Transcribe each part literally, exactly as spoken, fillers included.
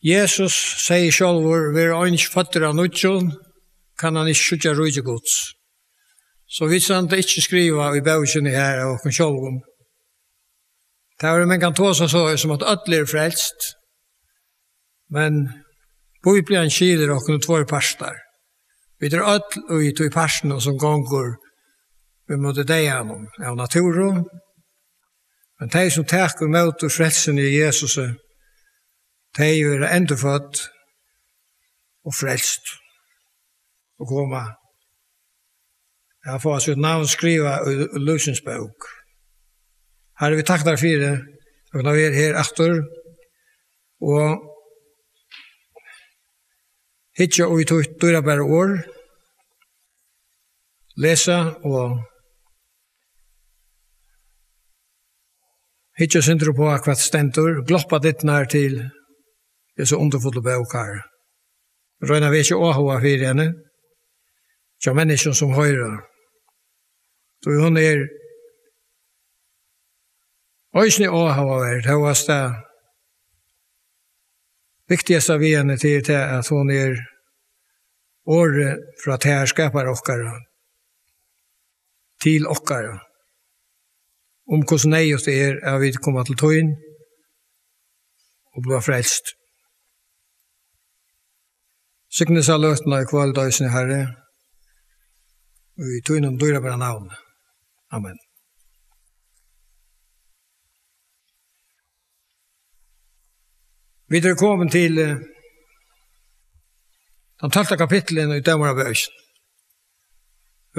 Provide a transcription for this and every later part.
Jesus segði sjálvur: "Verður eingin føddur av nýggjum, kann hann ikki síggja ríki Guds." So vit standa ikki skrivað í bókini her av okkum sjálvum. Tað verður mangan tosað so, sum at øll eru frelst, men Bíblian skilir okkum í tveir partar. Vit eru øll í tí partinum, sum gongur ímóti deyðanum av natúru, men tey, sum taka ímóti frelsuni í Jesusi, tey verða endurfødd og frelst og koma at fáa sítt navn skrivað í, í lívsins bók. Harri, vit takka tær fyri at kunna vera her aftur og hyggja í títt dýrabæra orð, lesa og hyggja eitt sindur upp á, hvat stendur, gloppa dyrnar til hesa undurfullu bók her. Royna at vekja áhuga fyri henni hjá menniskjum, sum hoyra. Tí hon er eisini áhugaverd, hóast tað viktigasta við henni, tað er tað, at hon er orðið frá tær, skapara okkara, til okkara, um hvussu neyðugt tað er, at vit koma til tín og blíva frelst. Signa hesa løtuna í kvøld eisini, Harri, í tínum dýrabæra navni. Amen. Vit eru komin til, eh, tann tólvta kapittulin í Dómarabókini.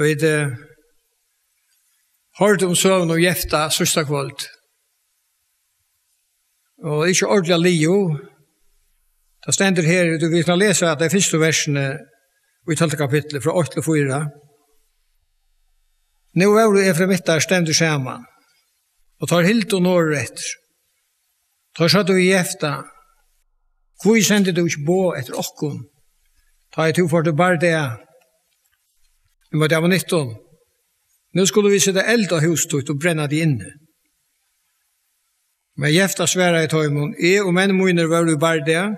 Vit, eh, hoyrdu um søguna um Jefta síðsta kvøld. Og ikki ordiliga liðug. Tað stendur her, tú, vit kunnu lesa tey fyrstu versini í tólvta kapitli, frá eitt til fýra. Nú vóru efraimittar stevndir saman, og teir hildu norðureftir. Teir søgdu við Jefta: "Hví sendir tú ikki boð eftir okkum, tá ið tú fórt í bardaga ímóti ammonittum? Nú skulu vit seta eld á hús títt og brenna teg inni." Men Jefta svaraði teimum: "Eg og menn mínir vóru í bardaga,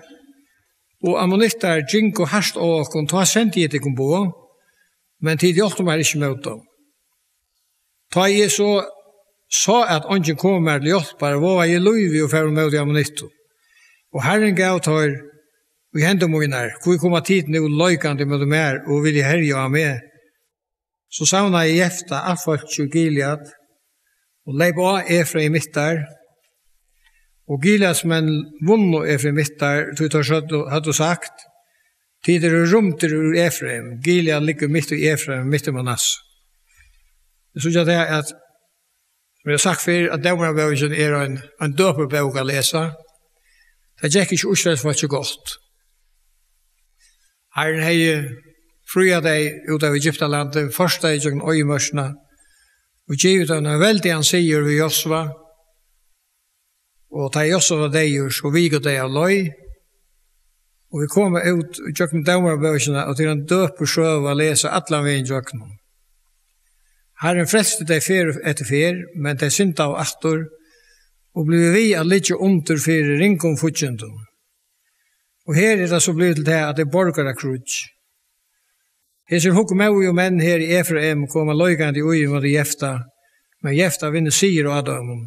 og ammonittar gingu hart á okkum, tá sendi eg tykkum boð, men tit hjálptu mær ikki móti teimum. Tá eg so sá, at eingin kom mær til hjálpar, vágaði eg lívið og fór móti ammonittum. Og Harrin gav teir í hendur mínar. Hví koma tit nú leikandi móti mær og vilja herja á meg?" So savnaði Jefta alt fólkið í Gilead og leyp á efraimittar, og Gileadsmenn vunnu efraimittar, tí teir søgdu, høvdu sagt: "Tit eru rýmdir úr Efraim, Gilead liggur mitt í Efraim, mitt í Manasse." Vit síggja tað, at, sum eg havi sagt fyrr, at Dómarabókin er ein, ein døpur bók at lesa. Tað gekk ikki Ísraelsfólki gott. Harrin hevði fríað tey út av Egyptalandi, ført tey gjøgnum oyðimørkina og givið teimum ein veldigan sigur við Josva. Og tá Josva var deyður, so viku tey av leið, og vit koma út gjøgnum Dómarabókina, og tað er ein døpur søga at lesa allan vegin gjøgnum. Harrin frelsti tey ferð eftir ferð, men tey syndaðu aftur og blivu við at liggja undir fyri ringum fíggindum. Og her er tað so blivið til tað, at tey borgarakríggj. Hesir hugmóðu menn her í Efraim koma leikandi í ímóti Jefta, men Jefta vinnur sigur á teimum.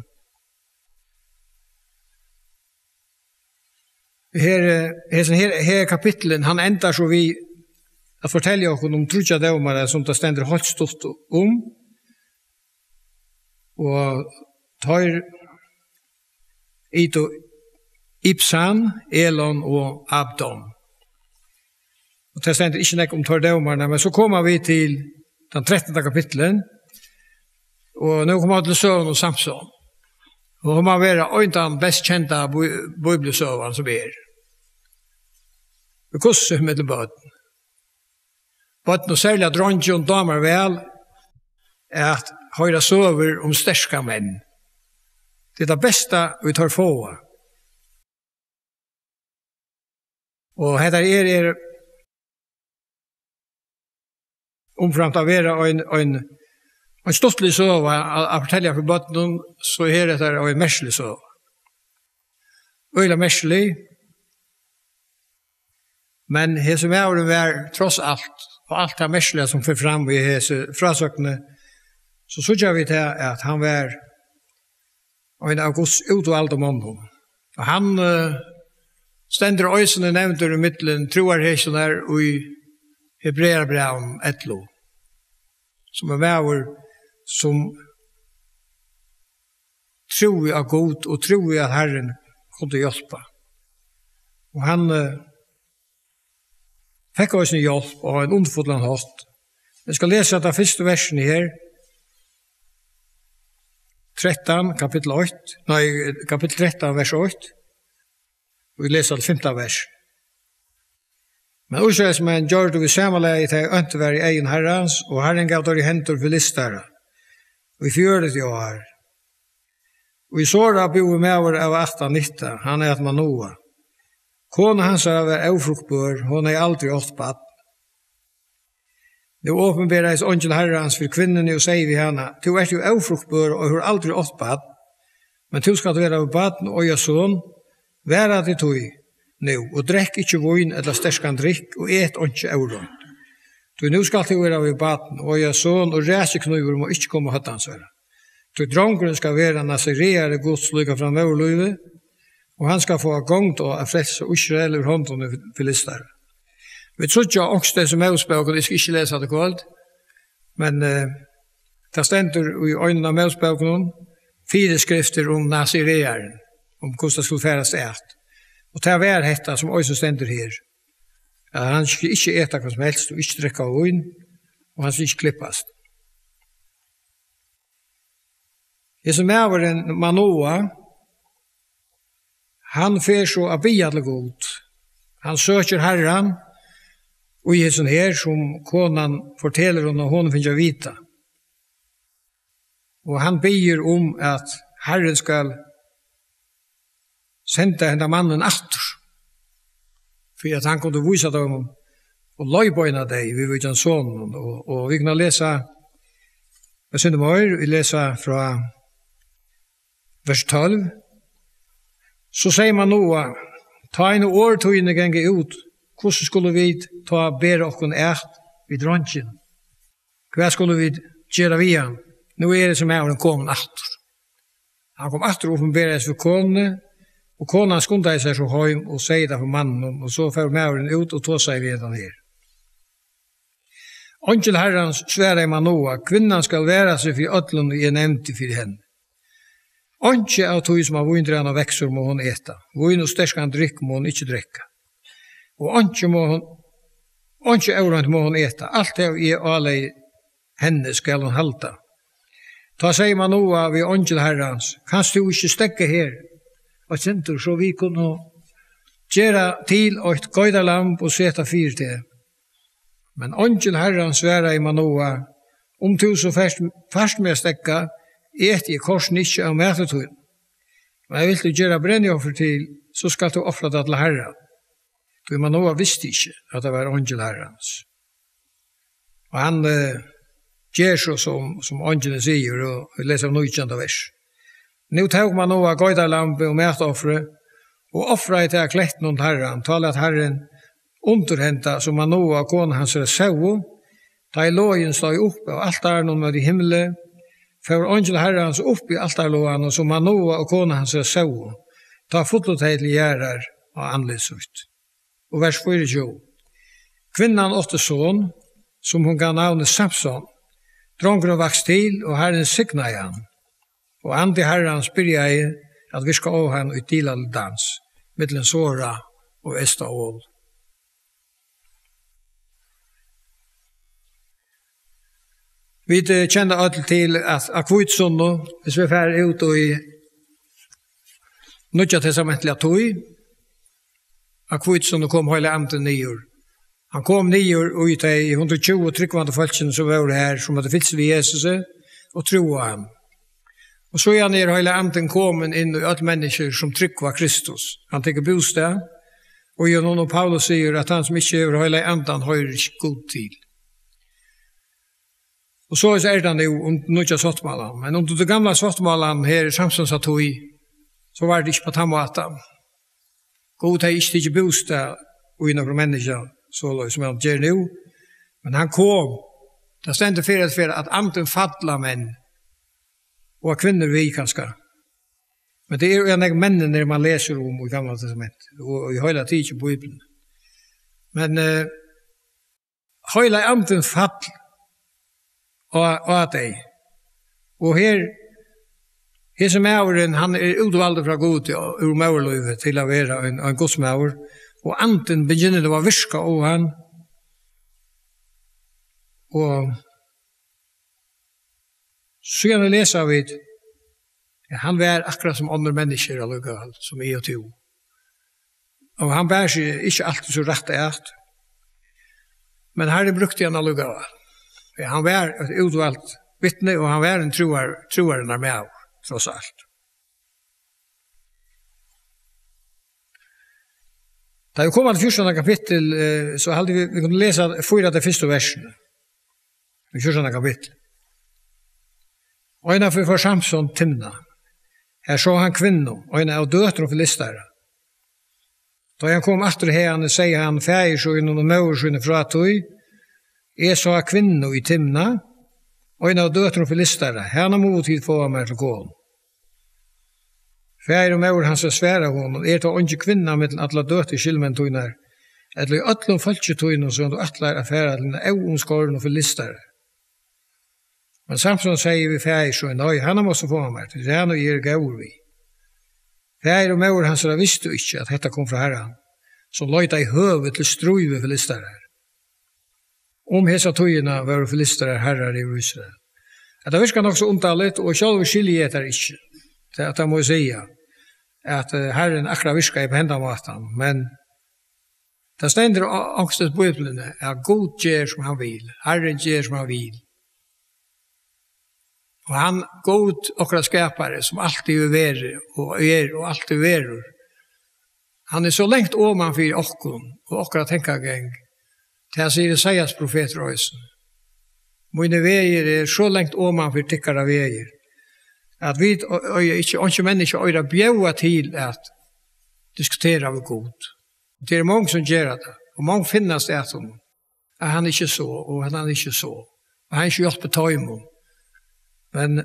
Her, eh, hesin her, her kapittulin, hann endar so við at fortelja okkum um tríggjar dómarar, sum tað stendur heilt stutt um. Og teir itu Ibsan, Elon og Abdon. Og tað stendur ikki nógv um teir dómararnar, men so koma vit til tann trettanda kapittulin, og nú koma vit til søguna um Samson. Og hon má vera ein tann best kenda bí-, bíbliusøgan sum er. Í hvussu millum børn. Børn, og serliga dreingir, dámar væl at hoyra søgur um sterkar menn. Tað er tað besta, ið teir fáa. Og hetta er, er umframt at vera ein, ein, ein stuttlig søga at, at fortelja fyri børnum, so er hetta ein merkilig søga. Øgiliga merkilig. Men hesin maðurin var tross alt, og alt tað merkiliga, sum fer fram í hesi frásøgni, so síggja vit her, at hann var ein av Guds útvaldu monnum. Og hann, eh, stendur eisini nevndur í millum trúarhetjurnar í Hebrearabrævinum ellivu, sum ein maður, sum trúði á Gud og trúði, at Harrin kundi hjálpa. Og hann, eh, fekk eisini hjálp á ein undurfullan hátt. Eg skal lesa tað fyrsta versið her. Trettan, kapittul eitt, nei, kapittul trettan, vers eitt. Og vit lesa til fimta vers. Men Ísraelsmenn gjørdu við sama lagi tað, ið ónt var í eygum Harrans, og Harrin gav teir í hendur Filistara í fjøruti ár. Og í Sora búði maður av ætt Anatta, hann æt Manoa. Kona hansara var ófruktbør, hon hevði aldri átt barn. Nú opinberaðist eingil Harrans fyri kvinnuni og segði við hana: Tú ert jú ófruktbør og hevur aldri átt barn, men tú skalt vera við barn og eiga son. Vara teg tí nú, og drekk ikki vín ella sterkan drykk, og et einki óreint. Tí nú skalt tú vera við barn og eiga son, og ræsuknívur má ikki koma á høvd hansara. Tí drongurin skal vera nasireari Guds líka frá móðurlívi, og hann skal fáa gongd á at frelsa Ísrael úr hondini á Filistara. Vit síggja onkustaðni í Mósebókini, eg skal ikki lesa tað í kvøld, men, eh, tað stendur í einum av Mósebókunum fyriskriftir um nasirearan, um hvussu tað skuldi farast at. Og tað var hetta, sum eisini stendur her, at hann skal ikki eta hvat sum helst og ikki drekka vín, og hann skal ikki klippast. Hesin maðurin, Manoa, hann fer so at biðja til Gud. Hann søkir Harran í hesum her, sum konan fortelur honum, hon fekk at vita. Og hann biður um, at Harrin skal senda henda mannin aftur, fyri at hann kundi vísa teimum og leiðbeina tey viðvíkjandi soninum. Og, og vit kunnu lesa eitt sindur meir, vit lesa frá vers tólv. So segði Manoa: Tá ið nú orð tíni ganga út, hvussu skulu vit tá bera okkum at við drongin? Hvat skulu vit gera við hann? Nú er hesin maðurin komin aftur. Hann kom aftur og opinberaðist fyri konuni, og konan skundaði sær so heim og segði tað fyri manninum, og so fór maðurin út og tosaði við hendan her. Eingil Harrans svaraði Manoa: Kvinnan skal vara seg fyri øllum, ið eg nevndi fyri henni. Einki av tí, sum av víndrúvunum veksur, má hon eta. Vín og sterkan drykk má hon ikki drekka. Og einki má hon, einki óreint má hon eta. Alt tað, ið eg álegði henni, skal hon halda. Tá segði Manoa við eingil Harrans: Kanst tú ikki steðga her eitt sindur, so vit kunnu gera til eitt geitalamb og seta fyri teg? Men eingil Harrans svaraði Manoa: Um tú so fert, fært meg at steðga, eti eg kortini ikki av mati tínum. Men vilt tú gera brennioffer til, so skalt tú ofra tað til Harran. Tí Manoa visti ikki, at tað var eingil Harrans. Og hann, eh, ger so sum, sum eingilin sigur, og vit lesa av nítjanda vers. Nú tók Manoa geitarlambið og matoffrið og ofraði tað á klettinum til Harran. Tá læt Harrin undir henda, sum Manoa og kona hansara sóu. Tá ið login stóð upp av altarinum móti himli, fór eingil Harrans upp í altarlogan, og sum Manoa og kona hansara sóu, tá fullu tey til jarðar á andlit sítt. Og vers fýraogtjúgu. Kvinnan átti son, sum hon gav navnið Samson. Drongurin vaks til, og Harrin signaði hann. Og andi Harrans byrjaði at virka á hann í Dila til Dans, millum Sora og Estaol. Vit, eh, kenna øll til, at á hvítusunnu, hvis vit fara út í nýggja testamentliga tíð, á hvítusunnu kom Heilagi Andin niður. Hann kom niður í tey hundrað og tjúgu trúgvandi fólkini, sum vóru har, sum høvdu fylgst við Jesusi og trúð á hann. Og síðan er Heilagi Andin komin inn í øll menniskju, sum trúgva Kristus. Hann tekur bústað, og Jón og Paulus sigur, at hann, sum ikki hevur Heilaga Andan, hoyrir ikki Gud til. Og so er tað nú um nýggja sáttmálan. Men undir tí gamla sáttmálan, her í Samsons tíð, so var tað ikki á tann mátan. Gud hevði ikki tikið bústað í nøkrum menniskja, soleiðis sum hann ger nú. Men hann kom. Tað stendur fyri at, fyri at andin fall á menn. Og á kvinnur við kanska. Men tað eru jú nógv menninir, man lesur um í Gamla Testamenti, og í heila tikið Bíbliuni. Men, eh, heilagi andin fall á, á tey. Og her, hesin maðurin, hann er útvaldur frá Gudi og úr móðurlívi til at vera ein, ein gudsmaður, og andin begynnir nú at virka á hann. Og síðani lesa vit, ja, hann var akkurát sum onnur menniskju allíkavæl, sum eg og tú. Og hann bar seg ikki altíð so rætt at, men Harrin brúkti hann allíkavæl. Ja, hann var eitt útvalt vitni, og hann var ein trúar-, trúarinnar maður, tross alt. Tá vit koma til fjúrtanda kapittul, eh, so haldi eg vit, vit kunnu lesa fýra av teimum fyrstu versunum. Í fjúrtanda kapitli. Eina ferð fór Samson Timna. Her sá hann kvinnu, eina av døtrum Filistara. Tá hann kom aftur haðani, segði hann faðir sínum og móður síni frá tí: Eg sá kvinnu í Timna, eina av døtrum Filistara, hana mugu tit fáa mær til konu. Faðir og móðir hansara svaraðu honum: Er tá eingin kvinna millum allar døtur skyldmenn tínar, ella í øllum fólki tínum, sum tú ætlar at fara til hina óumskornu Filistarar? Men Samson segði við faðir sín: Nei, hana mást tú fáa mær, tí tað er hana, eg eri góður við. Faðir og móðir hansara vistu ikki, at hetta kom frá Harranum, sum leitaði høvi til stríð við Filistarar. Um hesa tíðina vóru Filistarar harrar yvir Ísrael. Hetta virkar nokk so undarligt, og sjálvur skilji eg tað ikki. Tað, tað má eg siga, at, eh, Harrin akkurát virkaði á hendan mátan, men tað stendur o-, onkustaðni í Bíbliuni, at Gud ger, sum hann vil. Harrin ger, sum hann vil. Og hann, Gud, okkara skapari, sum altíð hevur verið, og er, og altíð verður, hann er so langt oman fyri okkum og okkara tankagongd. Tað sigur Esaias profetur eisini: Mínir vegir eru so langt oman fyri tykkara vegir, at vit o-, eiga ikki, einki menniskja eigur at bjóða til at diskutera við Gud. Og tað eru mong sum gera tað, og mong finnast at honum, at hann ikki er so, og at hann ikki er so, og hann ikki hjálpir teimum. Men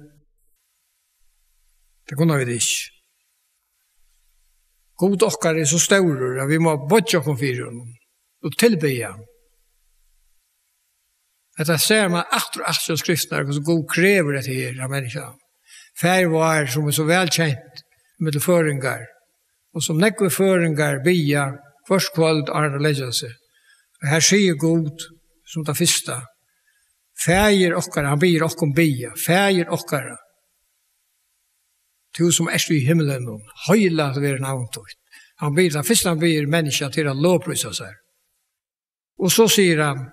tað kunnu vit ikki. Gud okkara er so stórur, at vit má boyggja okkum fyri honum og tilbiðja hann. Hetta sær man aftur og aftur í skriftunum, hvussu Gud krevur hetta her av menniskjanum. Faðir vár, sum er so væl kent millum føroyingar, og sum nógvir føroyingar biðja hvørt kvøld, áðrenn teir leggja seg. Og her sigur Gud, sum tað fyrsta: Faðir okkara, hann biður okkum biðja, Faðir okkara, tú sum ert í himlinum, heilagt verði navn títt. Hann biður, tað fyrsta hann biður menniskja, til at lovprísa sær. Og so sigur hann: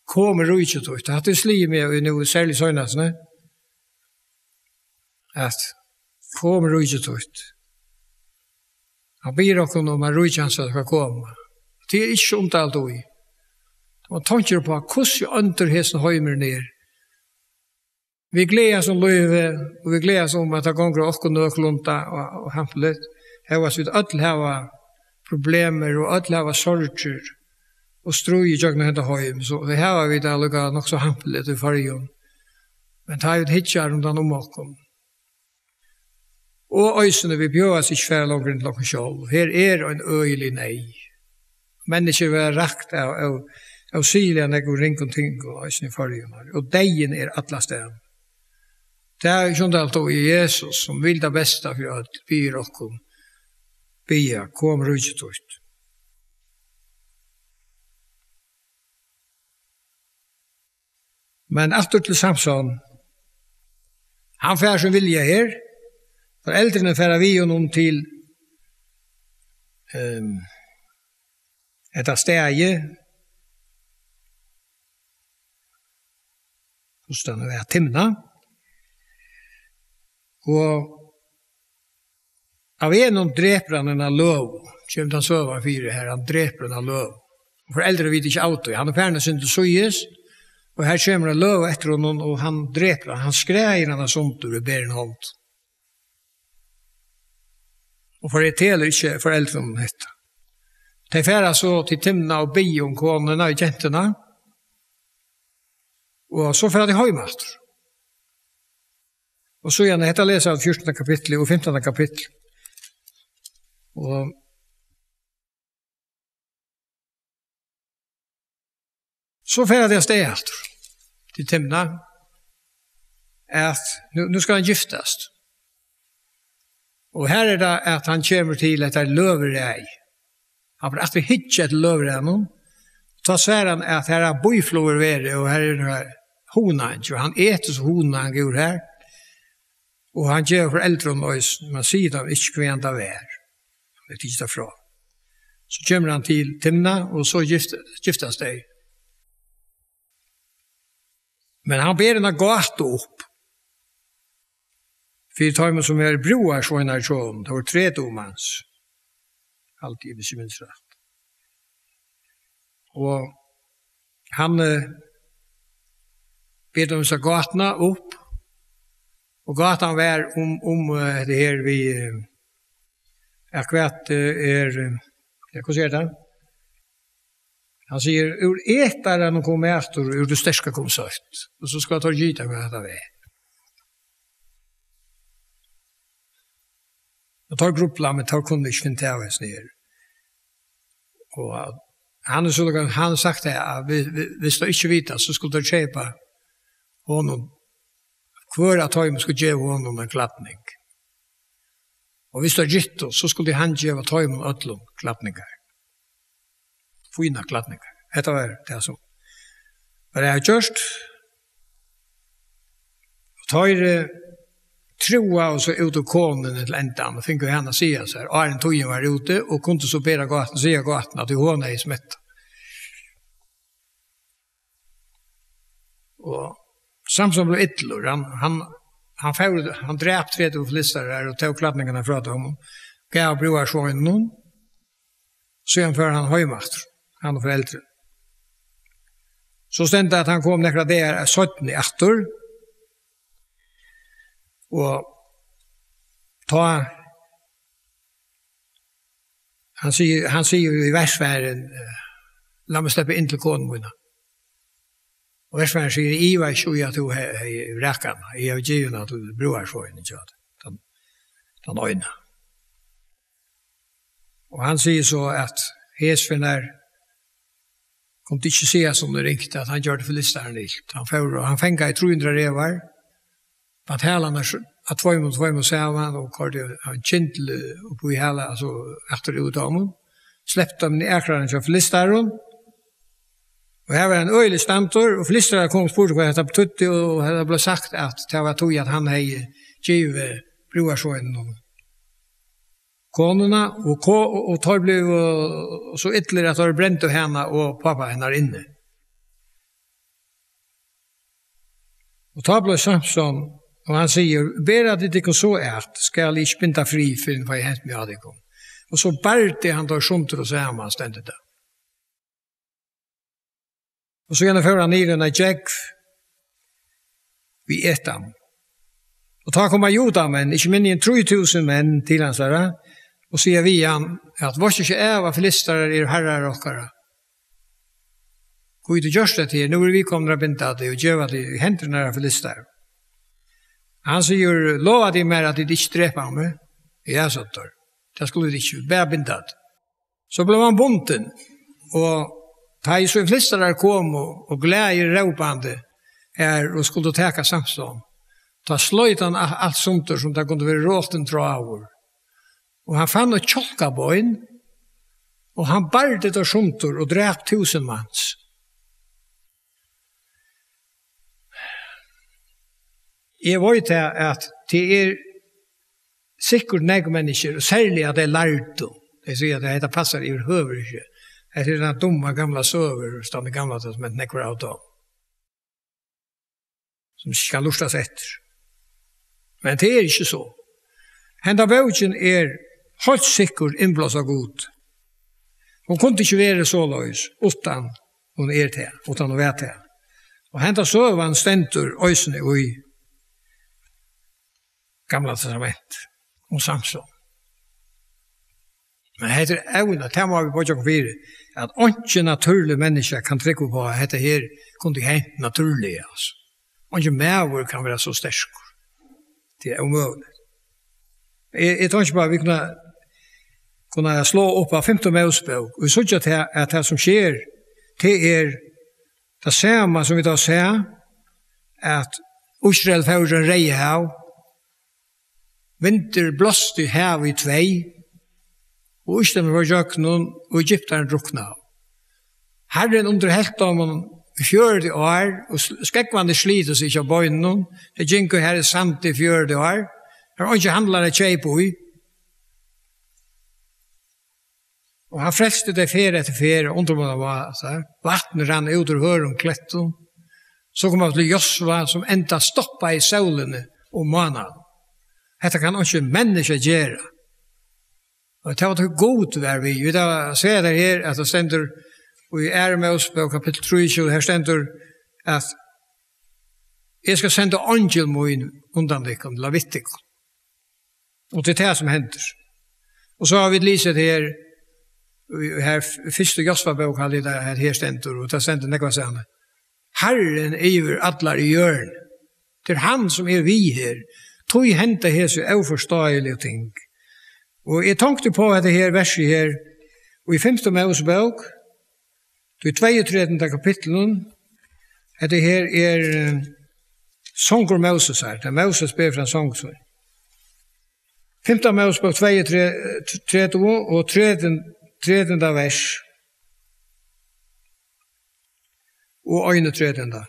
Komi ríki títt. Hatta hevur sligið meg í nú, serliga seinast, ne? At komi ríki títt. Hann biður okkum um, at ríki hansara skal koma. Tað er ikki so undarligt í. Man tenkir upp á, hvussu óndur hesin heimurin er. Vit gleðast um lívið, og vit gleðast um, at tað gongur okkum nøkulunda og, og hampiligt. Hóast vit øll hava problemir, og øll hava sorgir og stríð ígjøgnum henda heim, so vit hava vit tað líka nokk so hampiligt í Føroyum. Men tá vit hyggja rundan um okkum, og eisini, vit bjóðast ikki fara longur enn til okkum sjálv. Her er ein øgilig neyð. Menniskjur verða rakt av, av, av siliga nógvum ringum tingum, eisini í Føroyum. Og deyðin er allastaðni. Tað er ikki undarligt, og Jesus, sum vil tað besta fyri øll, biður okkum, biðja: Kom ríki títt. Men aftur til Samson. Hann fær sín vilja her. Foreldrini fara við honum til, ehm, hetta staðið. Hvussu tað nú er, Timna. Og av einum drepur hann eina løvu, kemur tann søgan fyri her, hann drepur eina løvu. Og foreldrini vita ikki av tí, hann er farin eitt sindur til síðis, og her kemur ein løva eftir honum, og hann drepur hann, hann skræðir hana sundur við berum hond. Og fortelur ikki foreldrunum hetta. Tey fara so til Timna og biðja um konuna og gentuna. Og so fara tey heim aftur. Og síðan, hetta lesa vit fjúrtanda kapitli og fimtanda kapitli. Og so fara tey avstað aftur til Timna, at nú, nú skal hann giftast. Og her er tað, at hann kemur til hetta løðuræði. Hann fer aftur at hyggja eftir løðuræðunum. Tá sær hann, at her hava býflugur verið, og her er ein hunang, og hann etur so hunang úr her. Og hann gevur foreldrunum eisini, men sigur teimum ikki, hvaðani tað var. Hann hevur tikið tað frá. So kemur hann til Timna, og so gift-, giftast tey. Men hann ber eina gátu upp fyri teimum, sum eru brúðarsveinar hjá honum. Tað vóru tretivu mans, haldi eg, hvis eg minnist rætt. Og hann, eh, ber teimum hesa gátuna upp, og gátan var um, um, eh, hetta her við, eh, at hvat, eh, er, eh, ja, hvussu er tað? Hann sigur: "Úr etaranum kom matur, úr tí sterka kom søtt." Og so skulu teir gita, hvat hetta var. Og teir grubla, men teir kunnu ikki finna tað av hesum her. Og hann er so, hann hevur sagt tað, at vi-, vi-, hvis teir ikki vita, so skulu teir keypa honum, hvør av teimum skal geva honum ein klædning. Og hvis teir gittu, so skuldi hann geva teimum øllum klædningar. Fínar klædningar. Hetta var tað, sum var avgjørt. Og teir, eh, trúðu so út úr konuni til endan og fingu hana at siga sær, áðrenn tíðin var úti, og kundu so bera gátuna, siga gátuna, tí hon hevði smittað. Og Samson bleiv illur. Hann, hann, hann fór, hann drap tretivu filistarar og tók klædningarnar frá teimum, gav brúðarsveinunum. Síðan fór hann heim aftur, hann og foreldrini. So stendur, at hann kom nakrar dagar seinni aftur, og tá, hann sigur, hann sigur við verksmaðurin, eh: "Lat meg sleppa inn til konu mína." Og verksmaðurin sigur: "Eg ivaðist ikki í, at tú he-, hevði rakað hana. Eg havi givið hana til brúðarsveinarnar, tann, tann eina." Og hann sigur so, at hesferð nær kundi ikki siga sum tað ringt, at hann gjørdi filistararnar ilt. Hann fór, og hann fangaði trý hundrað revar, bant halarnar s-, á tveimum, tveimum saman og koyrdi ein kyndil upp í hala, altso, aftur út á honum. Slepti teimum inn í akrarnar hjá filistarum. Og her var ein øgiligur standur, og filistarar komu og spurdu, hvat hetta betýddi, og hetta bleiv sagt, at tað var tí, at hann hevði givið brúðarsveinunum konuna, og ko-, og, og teir blivu, eh, so illir, at teir brendu hana og pápa hennara inni. Og tá bleiv Samson, og hann sigur: "Bera tit tykkum so at, skal eg ikki binda frið, fyrr enn eg fái hent meg á tykkum." Og so bardi hann teir sundur og saman, stendur tað. Og síðani fór hann niður í eina gjógv við Etam. Og tá koma Júdamenn, ikki minni enn trý túsund menn, til hansara, og siga við hann, at: "Veitst ikki av, at filistarar eru harrar okkara? Hví tú gjørst hetta her? Nú eru vit komnir at binda teg og geva teg í hendurnar á filistarum." Hann sigur: "Lova tit mær, at tit ikki drepa meg?" "Ja," søgdu teir, "tað skulu vit ikki, bara binda teg." So bleiv hann bundin, og tá ið so filistarar komu og glaðir rópandi her og skuldu taka Samson, tá sleit hann a-, alt sundur, sum tað kundi verið rotin tráður. Og hann fann eitt kjálkabein, og hann bardi tað sundur og drap túsund mans. Eg veit tað, at tað er sikkurt nógv menniskjur, og serliga tey lærdu, tey siga, at hetta passar yvirhøvur ikki. Hetta eru tær dummar gamlar søgur, sum standa í Gamla Testamenti, nógvar av teimum, sum ikki kann lurtast eftir. Men tað er ikki so. Henda bókin er heilt sikkurt innblást av Gud. Hon kundi ikki verið soleiðis, uttan hon er tað, uttan hon var tað. Og henda søgan stendur eisini í Gamla Testamenti, um Samson. Men hetta er evna, tað má vit boyggja okkum fyri, at einki natúrligt menniskja kann trúgva upp á, at hetta her kundi hent natúrliga, altso. Eingin maður kann vera so sterkur. Tað er ómøguligt. Eg, eg tóki bara, vit kunnu, kunnu slá upp á fimtu Mósebók, og síggja tað, at tað sum sker, tað er tað sama sum vit hava sæð, at Ísrael fór um Reyðahav, vindur blásti havið í tvey, og Ísrael fór ígjøgnum, og Egyptarnir druknaðu. Harrin undirhelt teimum í fjøruti ár, og sl-, skógvarnir slitu seg ikki á beinunum. Tey gingu har í sandi í fjøruti ár. Har var eingin handlari at keypa í. Og hann frelsti tey ferð eftir ferð, og undrum var, altso, vatn rann út úr hørðum klettum. So kom hann til Josva, sum enntá stoppaði sólina og mánaðan. Hetta kann einki menniskja gera. Og tað var tí Gud var við. Vit hava sæð tað her, at tað stendur í Aðru Mósebók, kapittul trýogtjúgu, her stendur, at eg skal senda eingil mín undan tykkum, ella við tykkum. Og tað er tað sum hendir. Og so hava vit lisið her, í, her f-, fyrstu Josva bók, haldi eg, at her stendur, og tað stendur nógvastaðni: Harrin yvir allari jørðini. Tað er hann sum er við her. Tí henda hesi óforståeligu ting. Og eg tonkti uppá hetta her versið her, og í fimtu Mósebók, í tveyogtretivunda kapitlinum, hetta her er, eh, songur Móses her, tað Móses ber fram song sín. Fimta Mósebók tveyogtretivu og tretivunda, tretivunda vers og einogtretivu.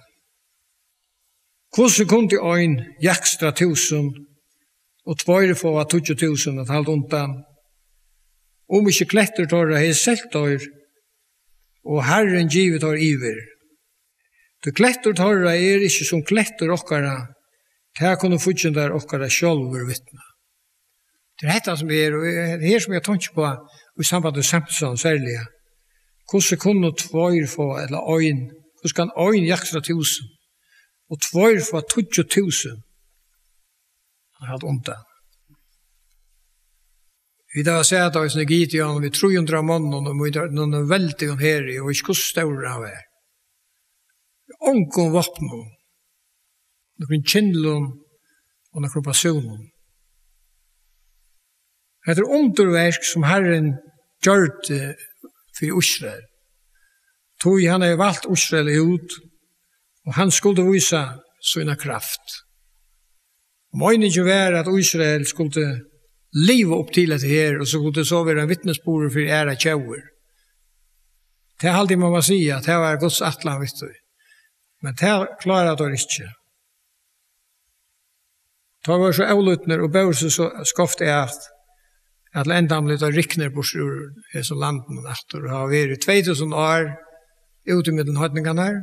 Hvussu kundi ein jakstra túsund og tveir fáa tíggju túsund at halda undan, um ikki klettur teirra hevði selt teir, og Harrin givið teir yvir? Tí klettur teirra er ikki sum klettur okkara, tað kunnu fíggindar okkara sjálvir vitna. Tað er hetta sum er, og er her sum eg tóki uppá í samband við Samson serliga. Hvussu kunnu tveir fáa, ella ein, hvussu kann ein jakstra túsund, og tveir fáa tíggju túsund at halda undan? Vit hava sæð tað eisini, Gideon við trý hundrað monnum, og við einum veldum heri, og ikki hvussu stórur hann var. Ongum vápnum, nøkrum kyndlum og nøkrum basúnum. Hetta er undurverk, sum Harrin gjørdi fyri Ísrael. Tí hann hevði valt Ísrael út, og hann skuldi vísa sína kraft. Meiningin var, at Ísrael skuldi liva upp til hetta her, og so skuldi so vera vitnisburður fyri aðrar tjóðir. Tað haldi eg, man má siga, at tað var Guds ætlan við tí. Men tað kláraðu teir ikki. Teir vóru so ólýdnir og bóru seg so skeivt at, at til endan blivu teir ryknir burtur úr hesum landinum aftur, og hava verið tvey túsund ár úti millum heidningarnar.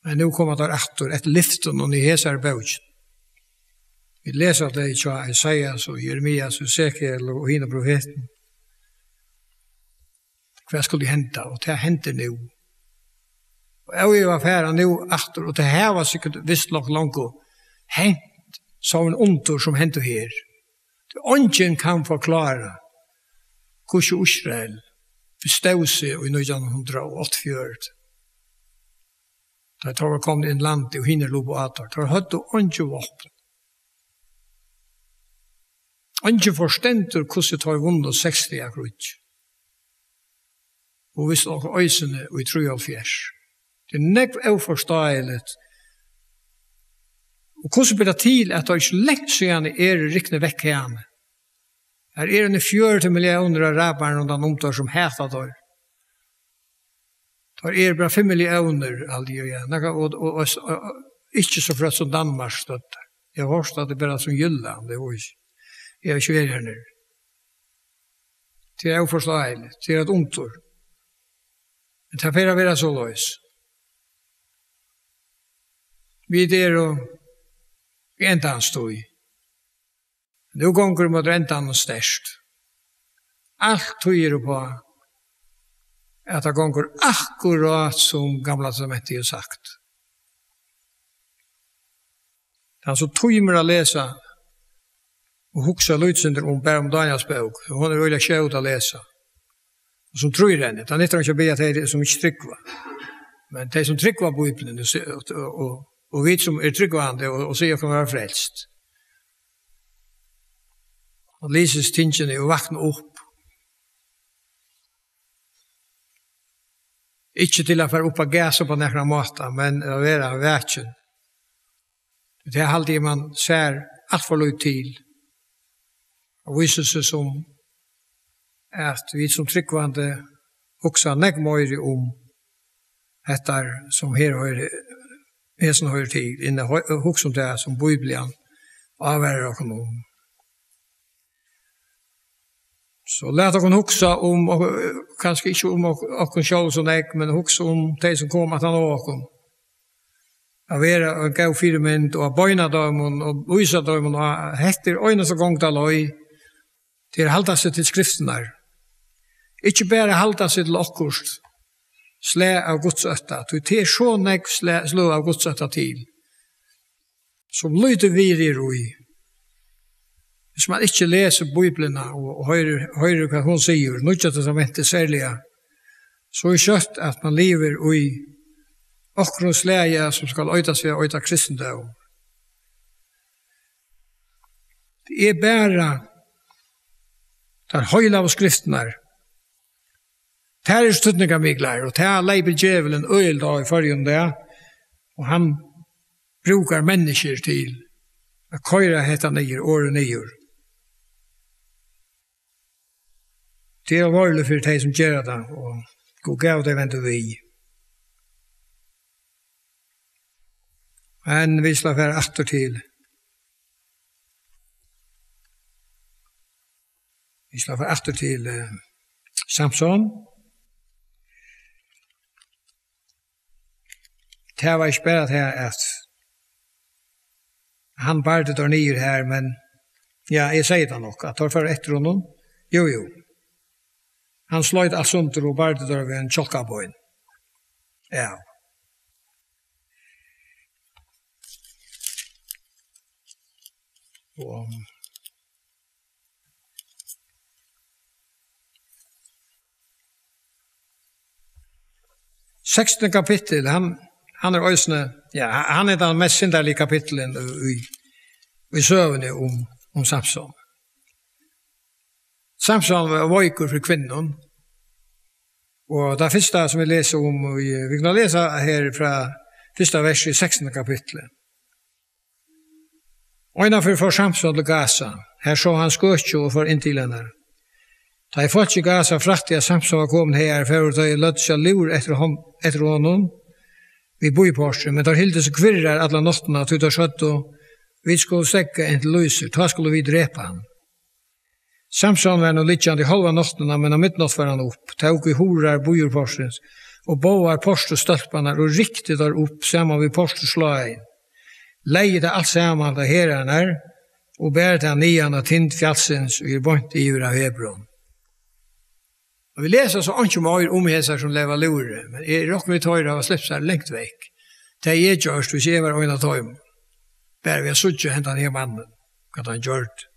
Men nú koma teir aftur eftir lyftunum í hesari bókini. Vit lesa tey hjá Esaias og Jeremias og Esekiel og hinum profetum. Hvat skuldi henda? Og tað hendir nú. Og eg vil fara nú aftur, og tað hava sikkurt vist nokk longu hent sovorðin undur sum hendu her. Tí eingin kann forklára, hvussu Ísrael bestóð seg í nítjan hundrað og áttaogfjøruti. Tá teir vóru komnir inn í landið og hinir lupu á teir. Teir høvdu eingi vápn. Eingin forstendur, hvussu teir vunnu seks daga kríggj. Og vist nokk eisini í trýoghálvfjerðs. Tað er nógv óforståeligt. Og hvussu ber tað til, at teir ikki langt síðani eru ryknir vekk haðani? Har eru nú fjøruti milliónir arabarar rundan um teir, sum hata teir. Teir eru bara fimm milliónir, haldi eg, ja. Nakað, og, og, og, og, og ikki so frøtt sum Danmark støddi. Eg havi hoyrt, at tað er bara sum Jylland, tað er jú ikki. Eg havi ikki verið har niðri. Tað er óforståeligt. Tað er eitt undur. Men tað fer at vera soleiðis. Vit eru í endans tíð. Nú gongur ímóti endanum sterkt. Alt týðir upp á, at tað gongur akkurát, sum Gamla Testamentið hevur sagt. Tann, sum tímir at lesa og hugsa lítið sindur um, bara um Dániels bók. Hon er øgiliga skjót at lesa. Og sum trýr henni. Tað nyttar ikki at biðja tey, sum ikki trúgva. Men tey, sum trúgva Bíbliuni, og se-, og, og, og vit, sum eru trúgvandi, og, og siga okkum vera frelst. Og lýsist tingini og vakna upp. Ikki til at fara upp á gas upp á nakran máta, men at vera vakin. Tað haldi eg, man sær alt for lítið til. Og vísir seg sum at vit sum trúgvandi hugsa nógv meiri um hetta, sum her hoyrir, hesin hoyrir til, enn at hu-, hugsa um tað, sum Bíblian ávarar okkum um. So lat okkum hugsa um, ok-, kanska ikki um ok-, okkum sjálv so nógv, men hugsa um tey, sum koma aftan á okkum. At vera ein góð fyrimynd og at beina teimum og vísa teimum, at hetta er einasta gongda leið, tað er at halda seg til skriftirnar. Ikki bara halda seg til okkurt slag av gudsótta, tí tað er so nógv sla-, sløg av gudsótta til, sum lítið virði er í. Hvis man ikki lesur Bíbliuna og, og hoyrir, hoyrir, hvat hon sigur, Nýggja Testamentið serliga, so er skjótt, at man livir í onkrum slagi, sum skal eita seg at eita kristindóm. Tað er bara tær heilagu skriftirnar. Tær eru týdningarmiklar, og tað loypir djevulin øgiliga á í Føroyum í dag, og hann brúkar menniskjur til at koyra hetta niður, orðið niður. Tað er alvorligt fyri tey, sum gera tað, og Gud gav tey vendu við. Men vit skulu fara aftur til, vit skulu fara aftur til, eh, Samson. Tað var ikki bara tað, at hann bardi teir niður her, men, ja, eg segði tað nokk, at teir fóru eftir honum. Jú, jú. Hann sleit alt sundur og bardi teir við ein kjálkabein. Ja. Og sekstanda kapittul, hann, hann er eisini, ja, hann er tann mest syndarliga kapitturin í, í, í søguni um, um Samson. Samson var veikur fyri kvinnum, og tað fyrsta, sum vit lesa um, og vit, vit kunnu lesa her frá fyrsta vers í sekstanda kapitli. Einaferð fór Samson til Gaza. Her sá hann skøkið og fór inn til hennar. Tá ið fólk í Gaza frættu, at Samson var komin hagar, fóru tey og løgdu seg lúr eftir hon-, eftir honum við bíportið, men teir hildu seg kvirrar alla náttina, tí teir søgdu: Vit skulu steðga inntil lýsir, tá skulu vit drepa hann. Samson var nú liggjandi hálva náttina, men á midnátt fór hann upp, tók í hurðar býportsins og báðar portsstólparnar og rykti teir upp saman við portssláin. Legði tað alt saman til herðarnar og bar tað niðan á tind fjallsins, ið er beint yvir av Hebron. Og vit lesa so einki meir um hesar, sum leyva lúrið, men eg rokni við, teir hava slept sær langt vekk. Tað eg gjørdi, hvis eg var ein av teimum, bara við at síggja hendan her mannin, hvat hann gjørdi.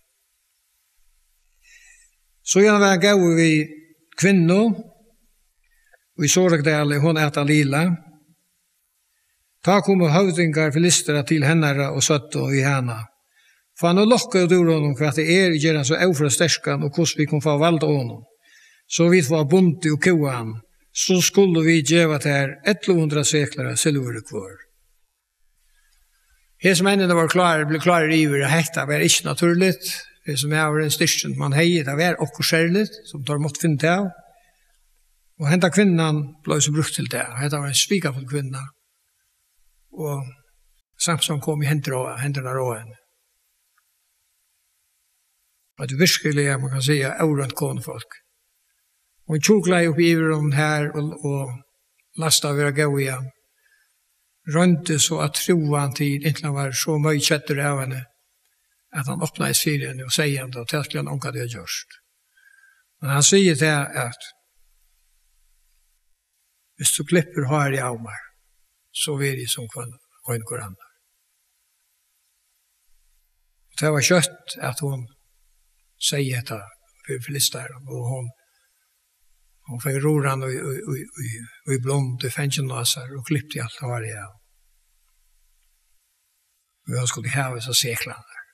Síðan var hann góður við kvinnu í Sorekdali, hon æt Dalila. Tá komu høvdingar Filistinna til hennara og søgdu við hana: Fá nú lokkað út úr honum, hvat tað er, ið ger hann so óføra sterkan, og hvussu vit kunnu fáa vald á honum, so vit fáa bundið og kúgað hann, so skulu vit geva tær ellivu hundrað seklar av silvuri hvør. Hesir menninir vóru klárir, blivu klárir yvir, at hetta var ikki natúrligt. Hesin maðurin, styrkin, man hevði, tað var okkurt serligt, sum teir máttu finna út av. Og henda kvinnan bleiv so brúkt til tað. Hetta var ein svikafull kvinna. Og Samson kom í hendur á, hendurnar á henni. Eitt virkuliga, man kann siga, óreint konufólk. Hon tjúklaði upp yvir honum her og, og lætst at vera góð við hann. Royndi so at trúa hann til, inntil hann var so møgkæddur av henni, at hann opnaðist fyri henni og segði henni, at tað skuldi hann ongantíð havt gjørt. Men hann sigur tað, at hvis tú klippir hárið av mær, so verði eg sum hvønn, hvønn hvør annar. Og tað var skjótt, at hon segði hetta fyri filistaran, og hon, hon fekk rúran í, í, í, í, í blund í fanginum á sær og klipti alt hárið av. Og hon skuldi hava hesar seklarnar.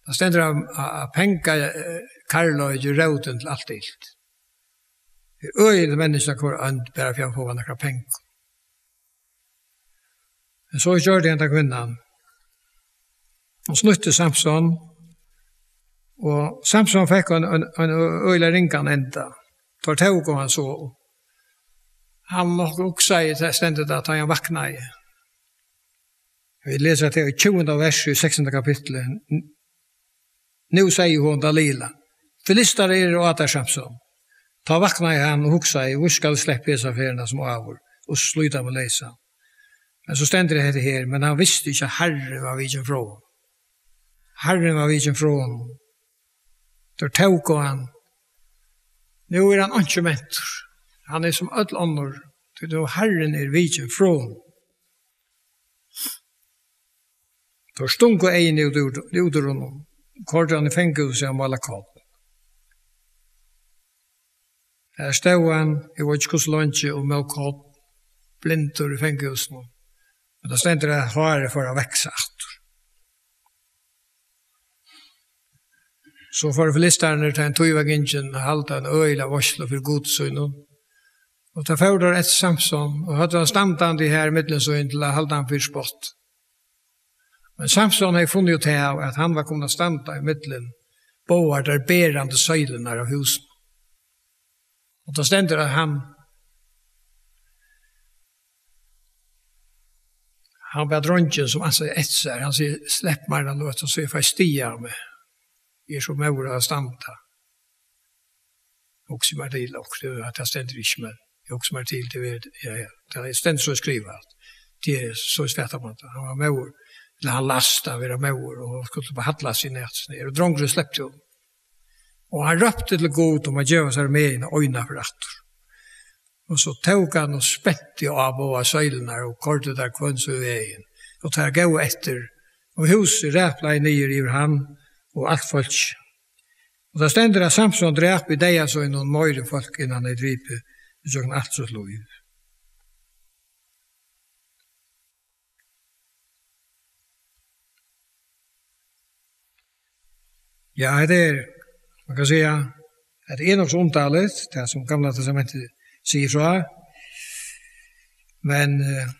Tað stendur at, at, at penga, eh, kærleiki er rótin til alt ilt. Tað er øgiligt, at menniskjuni hvør ønd bara fyri at fáa nakrar pengar. Men so gjørdi henda kvinnan. Hon snýtti Samson, og Samson fekk ein, ein, ein øgiliga ringan enda. Teir tóku hann so. Hann nokk hugsaði, tað stendur tað, tá hann vaknaði. Vit lesa tað í tjúgunda vers í sekstanda kapitli. Nú segði hon Dalila: "Filistarar eru á tær, Samson." Tá vaknaði hann og hugsaði: "Víst skal eg sleppa hesa ferðina sum áður og slíta meg leysan." Men so stendur hetta her: "Men hann visti ikki, at Harrin var vikin frá honum." Harrin var vikin frá honum. Teir tóku hann. Nú er hann einki mentur. Hann er sum øll onnur, tí nú Harrin er vikin frá honum. Teir stungu eyguni út úr, út úr honum, koyrdu hann í fangahúsið at mála korn. Har stóð hann, eg veit ikki hvussu leingi, og mól korn, blindur í fangahúsinum. Men tað stendur, at hárið fór at vaksa aftur. So fóru filistararnir, tá ein tíð var gingin, at halda eina øgiliga veitslu fyri gudi sínum. Og tá fóru teir eftir Samson, og høvdu hann standandi har millum sín til at halda hann fyri spott. Men Samson hevði funnið út av, at hann var komin at standa í millum báðar tær berandi søylarnar av húsinum. Og tá stendur, at hann, hann bað dreingin, sum ansaði eftir sær, hann sigur: "Slepp mær eina løtu, so eg fái stig á meg. Eg eri so móður av at standa." Hugsi mær til, og tað, tað stendur ikki, men eg hugsi mær til, tað er, ja, ja, tað stendur so skrivað, at tað er so svært, at hann var móður, ella hann læst at vera móður, og hann skuldi bara halla seg ned, og drongurin slepti honum. Og hann rópti til Gud um at geva sær megi eina ferð aftur. Og so tók hann og spenti á báðar søylarnar og koyrdi tær hvønn sín vegin. Og tær góvu eftir, og húsið raplaði niður yvir hann og alt fólkið. Og tað stendur, at Samson drap í deyða sínum meiri fólk, enn hann hevði dripið ígjøgnum alt sítt lív. Ja, hetta er, man kann siga, at tað er nokk so undarligt, tað sum Gamla Testamentið sigur frá. Men, eh,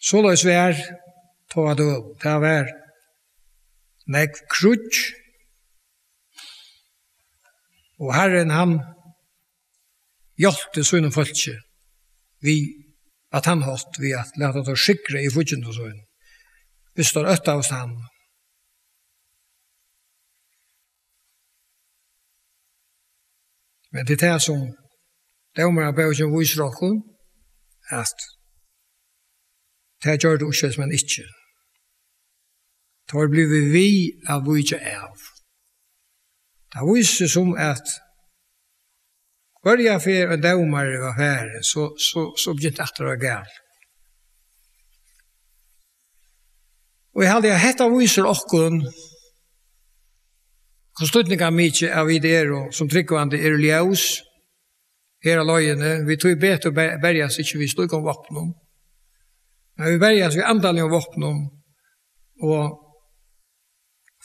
soleiðis var tá á døgum. Tað var nógv kríggj, og Harrin, hann hjálpti sínum fólki við, á tann hátt, við at lata teir sigra í fíggindum sínum, viss teir óttaðust hann. Men tað er tað, sum Dómarabókin vísir okkum, at tað gjørdu Ísraelsmenn ikki. Teir blivu við at víkja av. Tað vísir seg, sum at hvørja ferð ein dómari var farin, so, so, so begynti alt at vera galið. Og eg haldi, at hetta vísir okkum, hvussu týdningarmikið, at vit eru, sum trúgvandi, eru ljós her á leiðini. Vit tí betur ber-, berjast ikki við slíkum vápnum, men vit berjast við andaligum vápnum, og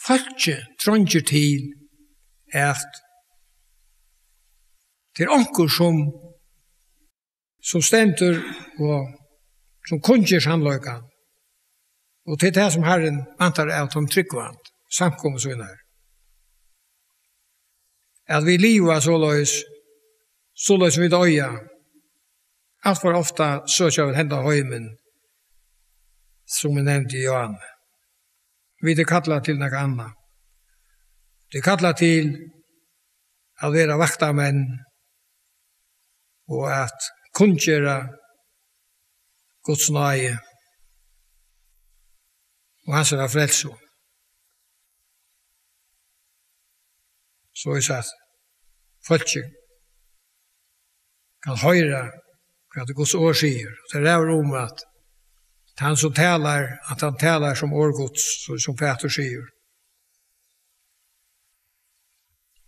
fólkið treingir til, at tað er onkur, sum, sum stendur og sum kunngerð sannleikan. Og tað er tað, sum Harrin væntar av teimum trúgvandi, samkomu sínar. At vit liva soleiðis, soleiðis sum vit eiga. Alt for ofta søkja vit henda heimin, sum eg nevndi, Johan. Vit eru kallað til nakað annað. Vit eru kallað til at vera vaktamenn og at kunngera Guds náði og hansara frelsu. So er sagt, fólkið kann hoyra, hvat Guds orð sigur. Og tað ræður um, at hann sum talar, at hann talar sum orð Guds, so sum Pætur sigur.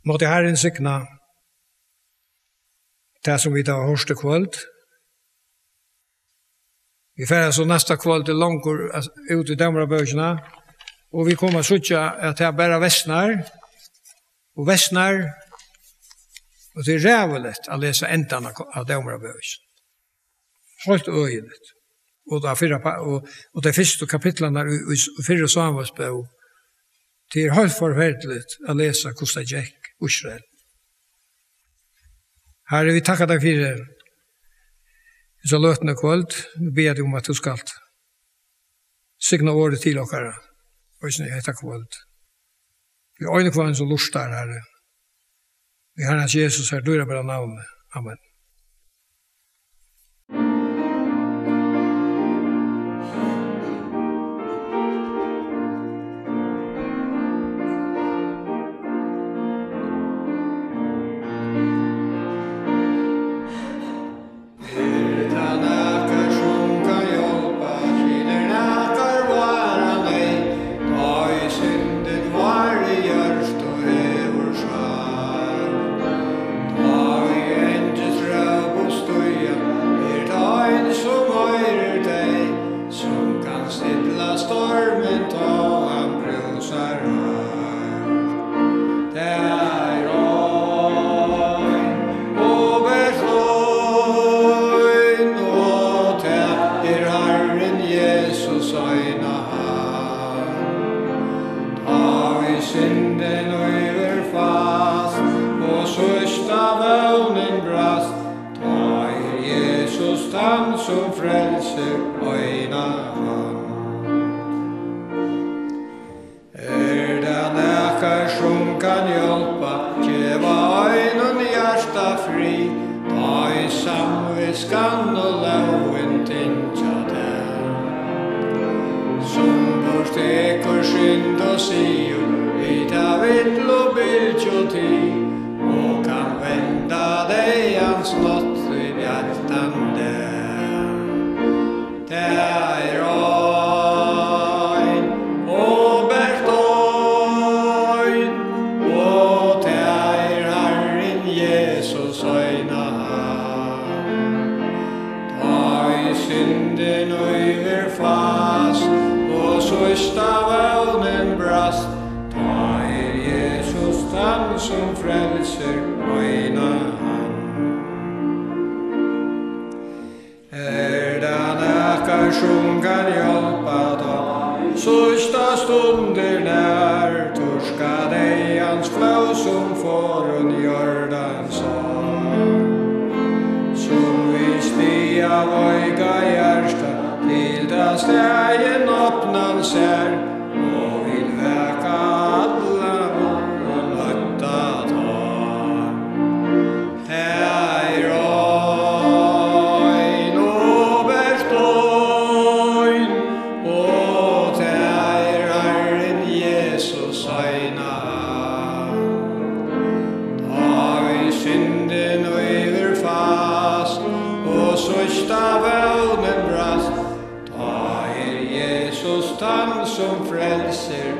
Mátti Harrin signa tað, sum vit hava hoyrt í kvøld. Vit fara so næsta kvøld longur, as-, út í Dómarabókina, og vit koma at síggja, at tað bara versnar og versnar, og tað er ræðuligt at lesa endan av, av Dómarabókini. Heilt øgiligt. Og tað fyrra pa-, og, og tey fyrstu kapitlarnar í, í, í fyrru Sámuelsbók, tað er heilt forferdiligt at lesa, hvussu tað gekk Ísrael. Harri, vit takka tær fyri hesa løtuna í kvøld. Vit biðja teg um, at tú skalt signa orðið til okkara, eisini hetta kvøld. Fyri ein og hvønn, sum lurtar, Harri. Í Harrans Jesus, Harra, dýrabara navni. Amen. Er tað nakar, sum kann hjálpa, skyldar nakar vara neyð, tá ið syndin vár í hjørtu hevur sár. Tá ið eingils róp stíga, er tá ein, sum hoyrir tey, sum kann stilla stormin, tá hann brúsar hart. Tað er ein og bert ein, og tað er Harrin Jesus eina hann. Tá ið syndin ívir fast, og síðsta vónin brast, tá er Jesus tann, sum frelsir eina hann. Er tað nakar, sum kann hjálpa, geva einum hjarta frið, tá ið samvitskan og lógin tyngja tað? Sum burturtekur synd og siður, við ta villu bylgju til, og kann venda deyðans nátt í bjartan dag. Tað er ein og bert ein, og tað er Harrin Jesus eina hann. Tá ið syndin ívir fast, og síðsta vónin brast, tá er Jesus tann, sum frelsir eina hann. Er tað nakar, sum kann hjálpa, tá síðsta stund er nær, turka deyðans flóð, sum forðum Jordans ár, sum við stiga veika hjarta til tað staðin opnan sær, og vil vaka alla vann og nøtta tá. Tað er ein og bert ein, og tað er Harrin Jesus eina hann. Tá ið syndin ívir fast, og síðsta vónin brast, tá er Jesus tann, sum frelsir